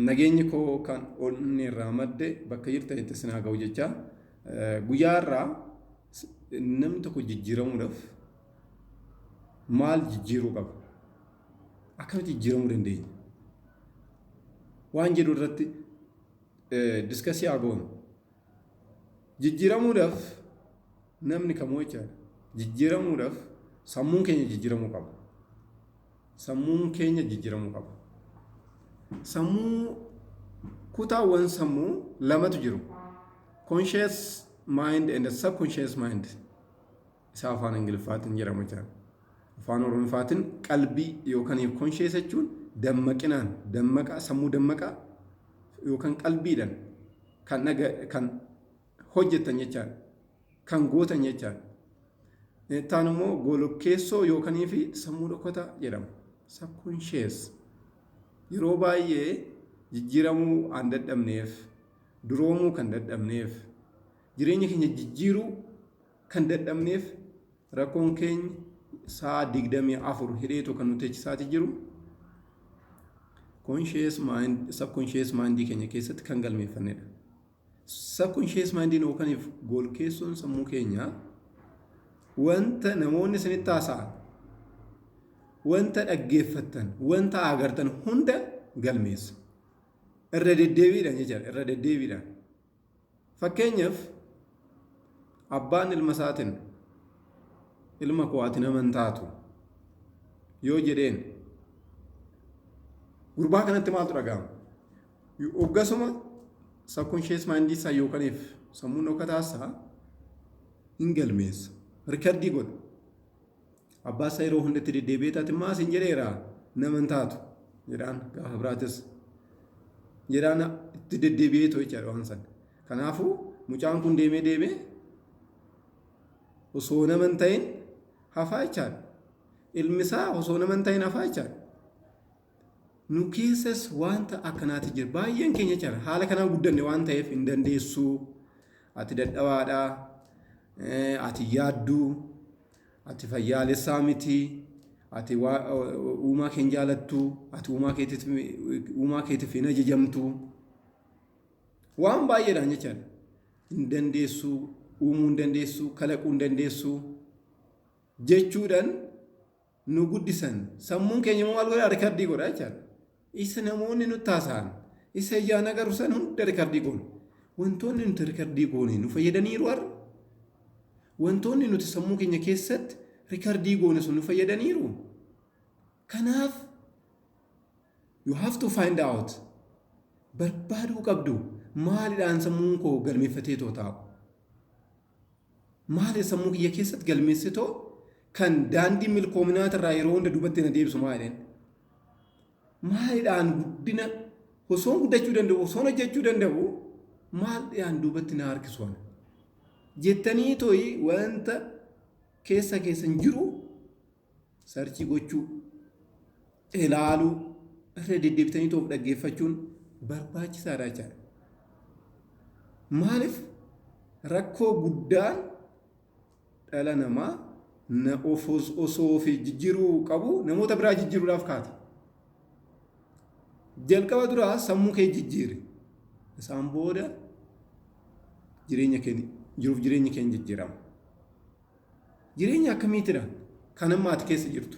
Nageenyi koo kan onnee irraa madde bakka jirtanitti isin haa ga'u jecha, guyyaa irraa namni tokko jijjiiramuudhaaf maal jijjiiruu qaba? Akkamitti jijjiiramuu dandeenya? Waan jedhu irratti discuss haa goonu. Jijjiiramuudhaaf namni kamuu jechaadha. Jijjiiramuudhaaf sammuun keenya jijjiiramuu qaba. Sammuun keenya jijjiiramuu qaba. Sammuu, kutaawwan sammuu lamatu jiru. Conscious mind and subconscious mind. Isa afaan Ingiliffaatiin jedhamu jechaadha. Afaan Oromooffaatiin qalbii yookaan conscious jechuun dammaqinaan, dammaqaa, sammuu dammaqaa yookaan qalbiidhaan kan dhaga kan hojjetan jechaadha. Kan gootan jechaadha. Taan immoo golkeessoo yookaan fi sammuu dhokataa jedhama. Subconscious. Yeroo baay'ee jijjiiramuu aan dadhabneef, duroomuu kan dadhabneef, jireenya keenya jijjiiruu kan dadhabneef, rakkoon keenya sa'a 24 hidheetu kan nuti teechisaati jiru conscious mind, subconscious mind keenya keessatti kan galmeeffannedha. Subconscious mind yookaan golkeessoon sammuu keenyaa wanta namoonni isinitti haasa'an, wanta dhaggeeffattan, wanta agartan hunda galmeessa. Irra deddeebiidhaan jechaadha. Irra deddeebiidhaan. Fakkeenyaaf, abbaan ilma isaatiin, "Ilma koo, ati nama hin taatu," yoo jedheen, gurbaa kanatti maaltu dhaga'ama? Hoggasuma subconscious mind isaa yookaaniif sammuun dhokataa isaa hin galmeessa. Record godha. Abbaa isaa yeroo hundatti deddeebi'ee, "Taate maas hin jedheera, nama hin taatu," jedhaan. Gaafa biraatis jedhaan, itti deddeebi'ee too jechaadha waan sana. Kanaafuu mucaan kun deemee deemee osoo nama hin ta'in hafaa jechaadha. Ilmi isaa osoo nama hin ta'in hafaa jechaadha. Nu keessas wanta akkanaati jira. Baay'een keenya jechaadha. Haala kanaan guddanne waan ta'eef, hin dandeessuu, ati dadhabaadha, ati yaadduu, ati fayyaalessaa miti, ati uumaa kee hin jaalattu, ati uumaa keetiif hin ajajamtu. Waan baay'eedhaan jechaadha. Hin dandeessuu, uumuu hin dandeessuu, kalaquu hin dandeessuu jechuudhaan nu guddisan. Sammuun keenya immoo maal godhaa? Record godha jechaadha. Isa namoonni nutti haasa'an, isa ijaan agarru san hunda record goona. Wantoonni nuti record goone nu fayyadaniiru har'a? Wantoonni nuti sammuu keenya keessatti record goone sun nu fayyadaniiru? Kanaaf you have to find out, barbaaduu qabdu, maalidhaan sammuun koo galmeeffatee too taa'u? Maali sammuu kiyya keessatti galmeessitoo kan daandii milkoominaatirraa yeroo hunda duubatti na deebisu maalidhaan? Maalidhaan guddina osoon guddachuu danda'u, osoon hojjechuu danda'u, maalidhaan duubatti na harkisu ana? Jettanii tooyi wanta keessa keessan jiru search gochuu, ilaaluu, irra deddeebitanii toof dhaggeeffachuun barbaachisaadha jechaadha. Maaliif? Rakkoo guddaan dhala namaa na osoo ofii jijjiiruu qabu namoota biraa jijjiiruudhaaf kaata. Jalqaba duraa sammuu kee jijjiiri. Isaan booda jireenya keenya, jiruuf jireenyi keenya jijjiirama. Jireenya akkamiitidha kan amma ati keessa jirtu?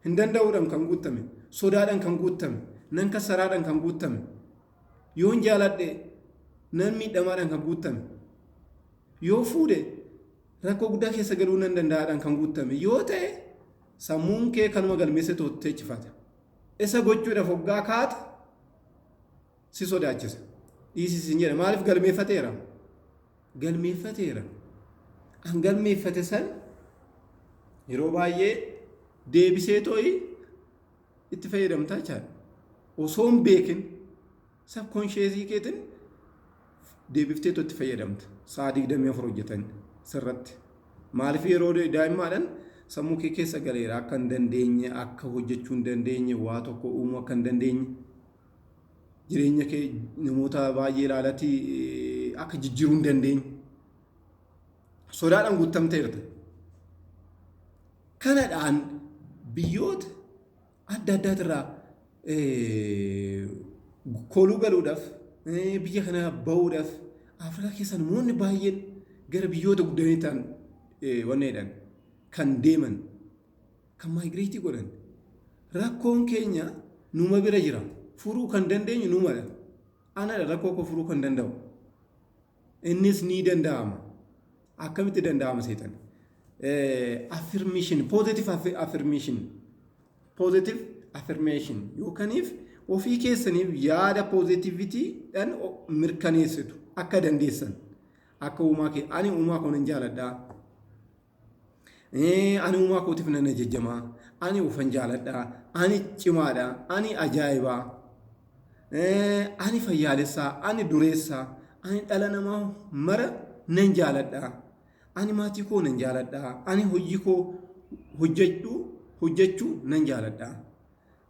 Hin danda'uudhaan kan guutame, sodaadhaan kan guutame, nan kasaraadhaan kan guutame, yoon jaaladhe nan miidhamaadhaan kan guutame, yoo fuudhe rakkoo guddaa keessa galuu nan danda'aadhaan kan guutame yoo ta'e, sammuun kee kanuma galmeesse teechifata. Isa gochuudhaaf hoggaa kaata si sodaachisa. Dhiisis hin jedha. Maaliif? Galmeeffateera? Galmeeffateera. An galmeeffate san yeroo baay'ee deebisee too'i itti fayyadamtaa jechaadha. Osoo hin beekin subconscious keetiin deebiftee itti fayyadamta. Sa'a 24 hojjetan sirratti. Maaliif? Yeroo daa'immaadhaan sammuu kee keessa galeera akka hin dandeenye, akka hojjechuu hin dandeenye, waa tokko uumuu akka hin dandeenye, jireenya kee namoota baay'ee ilaalatii akka jijjiiruu hin dandeenye. Sodaadhaan guutamteerta. Kanadhaan biyyoota adda addaatirraa Kooluu galuudhaaf, biyya kana bahuudhaaf, Afrikaa keessa namoonni baay'een gara biyyoota guddanii ta'an wanneedhaan kan deeman, kan migrate godhan. Rakkoon keenya numa bira jira. Furuu kan dandeenyu numadha. Anadha rakkoo koo furuu kan danda'u. Innis ni danda'ama. Akkamitti danda'ama seetan? Affirmation, positive affirmation, positive affirmation yookaaniif ofii keessaniif yaada positivitydhaan mirkaneessitu akka dandeessan, akka uumaa kee, ani uumaa koo nan jaaladhaa. Ani uumaa kootiif nan ajajamaa. Ani ufan jaaladhaa. Ani cimaadha. Ani ajaa'ibaa. Ani fayyaalessaa. Ani dureessaa. Ani dhala namaa mara nan jaaladhaa. Ani maatii koo nan jaaladhaa. Ani hojii koo hojjechuu nan jaaladhaa.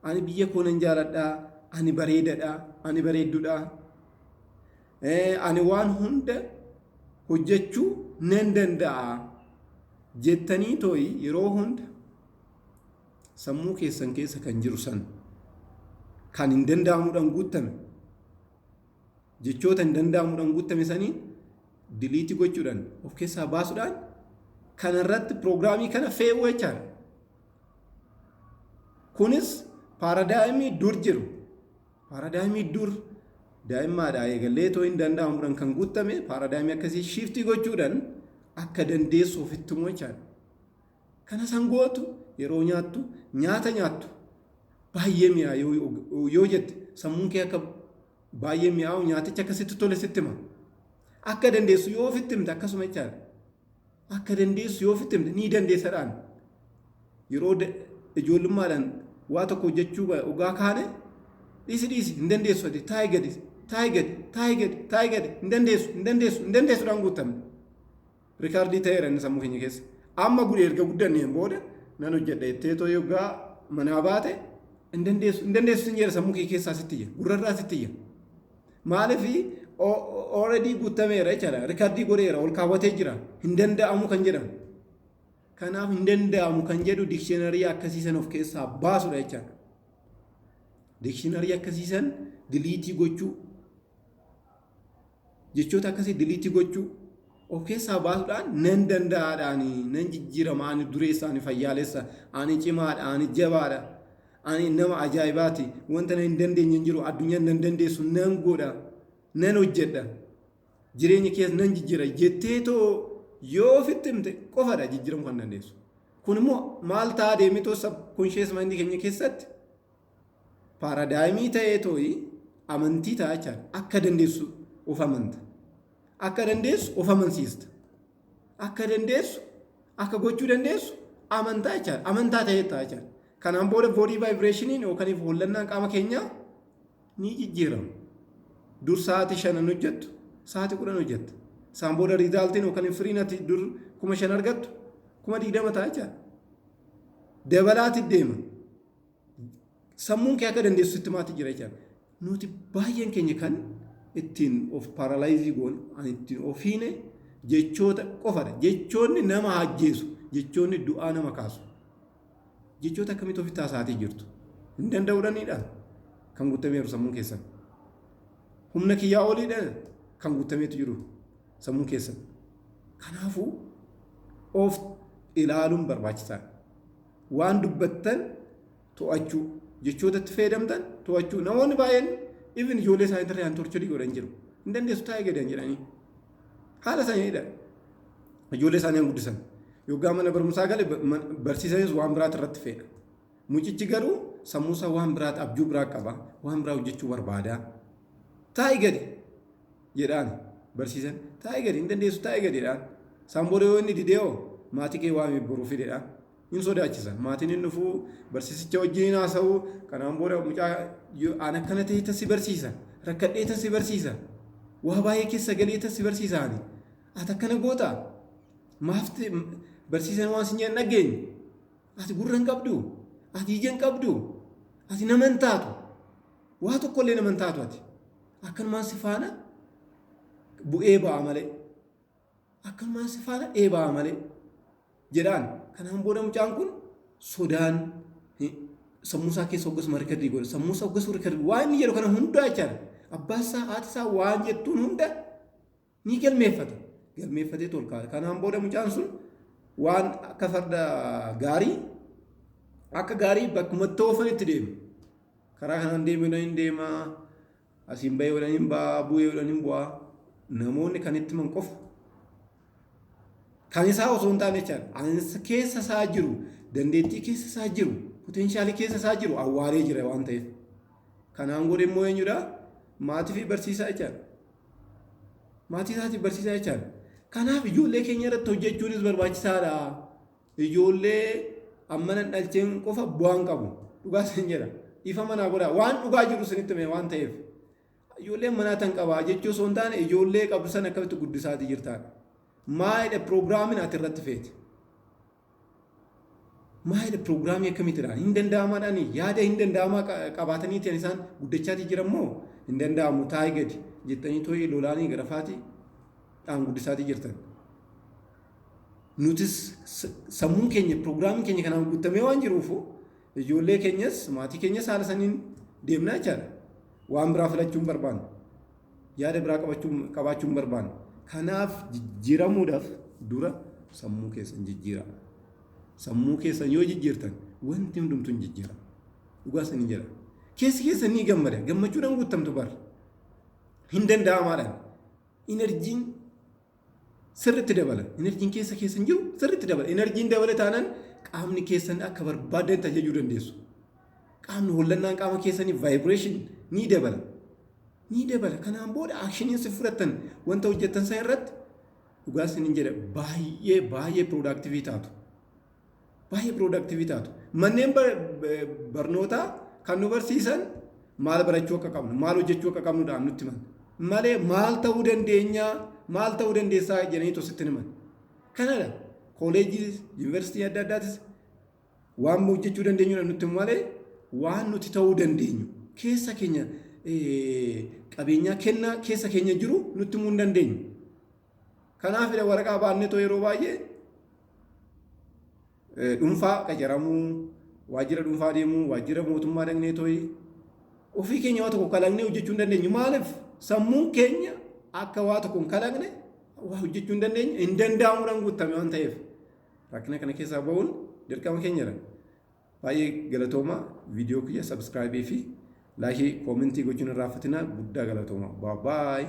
Ani biyya koo nan jaaladhaa. Ani bareedadha. Ani bareedduudha. Ani waan hunda hojjechuu nan danda'a jettanii tooyi yeroo hunda sammuu keessan keessa kan jiru san, kan hin danda'amuudhaan guuttame, jechoota hin danda'amuudhaan guuttame saniin delete gochuudhaan, of keessaa baasuudhaan, kanarratti piroogiraamii kana fe'uu jechaadha. Kunis paradigm dur jiru. Paradigm dur daa'immaadhaa eegallee too hin danda'amuudhaan kan guuttame, paradigm akkasii shift gochuudhaan akka dandeessu ofitti himuu jechaadha. Kana san gootu, yeroo nyaattu, nyaata nyaattu baay'ee mi'aa yoo jette, sammuun kee akka baay'ee mi'aawu, nyaatichi akkasitti tole sitti hima. Akka dandeessu yoo ofitti himte akkasuma jechaadha. Akka dandeessu yoo ofitti himte ni dandeessadhaan. Yeroo ijoollummaadhaan waa tokko hojjechuu ogaa kaane, dhiisi, dhiisi, hin dandeessu, ati taa'i gadi, taa'i gadi, taa'i gadi, taa'i gadi, hin dandeessu, hin dandeessu, hin dandeessuudhaan guutamne. Record ta'eera inni sammuu keenya keessa. Amma gudee erga guddanneen booda nan hojjedha jettee too yoggaa manaa baate, hin dandeessu, hin dandeessu sin jedha, sammuu kee keessaa sitti iyya, gurrarraa sitti iyya. Maaliif? Already guutameera jechaadha. Record godheera, ol kaawwatee jira. Hin danda'amu kan jedhamu. Kanaaf hin danda'amu kan jedhu dictionary akkasiisan of keessaa baasudha jechaadha. Dictionary akkasiisan delete gochuu, jechoota akkasii delete gochuu, of keessaa baasuudhaan, nan danda'aadhaan, nan jijjiirama, ani dureessa, ani fayyaalessa, ani cimaadha, ani jabaadha, ani nama ajaa'ibaati, wanta na hin dandeenye hin jiru, addunyaan nan dandeessu, nan godha, nan hojjedha, jireenya keessa nan jijjiira jettee too yoo ofitti himte qofadha jijjiiramuu kan dandeessu. Kun immoo maal ta'a deemee too subconscious mind keenya keessatti paradigm ta'ee tooyi amantii ta'a jechaadha. Akka dandeessu of amanta. Akka dandeessu of amansiista. Akka dandeessu, akka gochuu dandeessu amantaa jechaadha. Amantaa ta'ee ta'a jechaadha. Kanaan booda body vibrationiin yookaan hollannaan qaama keenyaa ni jijjiirama. Dur sa'aatii 5 hojjettu, sa'aatii 10 hojjetta. Isaan booda resultiin yookaan firiin ati dur 5,000 argattu 20,000 ta'a jechaadha. Dabalaati deema. Sammuun kee akka dandeessu sitti maati jira jechaadha. Nuti baay'een keenya kan ittiin of paralyze goone, an ittiin of hiine jechoota qofadha. Jechoonni nama ajjeesu, jechoonni du'aa nama kaasu. Jechoota akkamitti ofitti haasa'aatii jirtu? Hin danda'uudhaanidha kan guutameeru sammuun keessan. Humna kiyyaa oliidha kan guutameetu jiru sammuun keessan. Kanaafuu of ilaaluun barbaachisaadha. Waan dubbattan to'achuu, jechoota itti fayyadamtan to'achuu. Namoonni baay'een even ijoollee isaanii irraa torture godhan jiru. Hin dandeessu, taa'ee gadi jedhanii. Haala isaaniidha. Ijoollee isaanii guddisan. Yoggaa mana barumsaa gale barsiisanis waan biraati irratti fe'a. Mucichi garuu sammuu isaa waan biraati, abjuu biraa qaba. Waan biraa hojjechuu barbaada. Taa'i gadi jedhaan barsiisan. Taa'i gadi, hin dandeessu, taa'i gadi jedhaan. Isaan booda yoo inni didee hoo, maatii kee waamee boruu fidedhaan. Hin sodaachisa. Maatiin hin dhufuu, barsiisicha wajjin haasa'uu. Kanaan booda mucaa an akkana ta'e si barsiisa. Rakkadhee si barsiisa. Waa baay'ee keessa galee si barsiisa ani. Ati akkana goota. Maafti barsiisan waan sin jedhan dhageenye. Ati gurra hin qabdu. Ati ija hin qabdu. Ati nama hin taatu. Waa tokkollee nama hin taatu ati. Akkanumaan si faana bu'ee ba'a malee. Akkanumaan si faana eebaa malee jedhaan. Kanaan booda mucaan kun sodaan Sammuu isaa keessa hoggasuma record godha. Sammuu isaa hoggasuma record waan inni jedhu kana hundaa jechaadha. Abbaan isaa, haati isaa waan jettuun hunda ni galmeeffata. Galmeeffatee ol kaa'ata. Kanaan booda mucaan sun waan akka farda gaarii, akka gaarii bakkumatti oofanitti deema. Karaa kanaan deemee hin deema. Asiin bahee hin ba'a, bu'ee hin bu'a. Namoonni kan itti himan qofa. Kan isaa osoo hin taane jechaadha. Ansa keessa isaa jiru, dandeettii keessa isaa jiru, potential keessa isaa jiru awwaalee jira waan ta'eef. Kanaan godhe immoo eenyudha? Maatii fi barsiisaa jechaadha. Maatii isaatiif barsiisaa jechaadha. Kanaaf ijoollee keenya irratti hojjechuunis barbaachisaadha. Ijoollee amma nan dhalcheen qofa bu'aan qabu. Dhugaa isin jedha. Ifa manaa godhaa. Waan dhugaa jiru isinitti hime waan ta'eef. Ijoolleen manaa tan qabaa jechuu osoo hin taane, ijoollee qabdu sana akkamitti guddisaatii jirtaadha. Maalidha piroogiraamiin ati irratti feete? Maalidha piroogiraamii akkamiitidha? Hin danda'amaadhaan yaada hin danda'amaa qabaatanii ta'an isaan guddachaatii jiran moo hin danda'amu, taa'ii gadi jettanii too'ee lolaanii garafaatii dhaan guddisaatii jirtan? Nutis sammuun keenya piroogiraamiin keenya kanaan guutamee waan jiruufu, ijoollee keenyas maatii keenyas haala saniin deemnaa jechaadha. Waan biraa filachuu hin barbaannu. Yaada biraa qabaachuu hin barbaannu. Kanaaf jijjiiramuudhaaf dura sammuu keessan jijjiiraa. Sammuu keessan yoo jijjiirtan, wanti hundumtuu hin jijjiirama. Dhugaa isin jedha. Keessi keessan ni gammada. Gammachuudhaan guutamtu bara. Hin danda'amaadhaan. Energyn sirriitti dabala. Energyn keessa keessan jiru sirriitti dabala. Energyn dabale taanaan qaamni keessan akka barbaadan tajaajilu dandeessu. Qaamni hollannaan qaama keessanii, vibration ni dabala. Ni dabala. Kanaan booda actioniin si fudhattan, wanta hojjettan sana irratti, dhugaa isiniin jedha, baay'ee baay'ee productive taatu. Baay'ee productive taatu. Manneen barnootaa kan nu barsiisan maal barachuu akka qabnu, maal hojjechuu akka qabnudhaan nutti himan. Malee maal ta'uu dandeenyaa, maal ta'uu dandeessaa jedhanii tositti himan. Kanadha. Kooleejii, yuunivarsiitii adda addaatis waan hojjechuu dandeenyudha nutti himu malee, waan nuti ta'uu dandeenyu, keessa keenya qabeenyaa kennaa keessa keenya jiru nutti himuu hin dandeenyu. Kanaafidha waraqaa baannetoo yeroo baay'ee dhuunfaa qacaramuu, waajjira dhuunfaa deemuu, waajjira mootummaa dhaqnee tooyi ofii keenya waa tokko kalaqnee hojjechuu hin dandeenyu. Maaliif? Sammuun keenya akka waa tokko hin kalaqne, waa hojjechuu hin dandeenye, hin danda'amuudhaan guutame waan ta'eef. Rakkina kana keessaa ba'uun dirqama keenyadha. Baay'ee galatooma. Viidiyoo kiyya subscribe fi like, comment gochuun irraanfatinaa. Guddaa galatooma. Bye.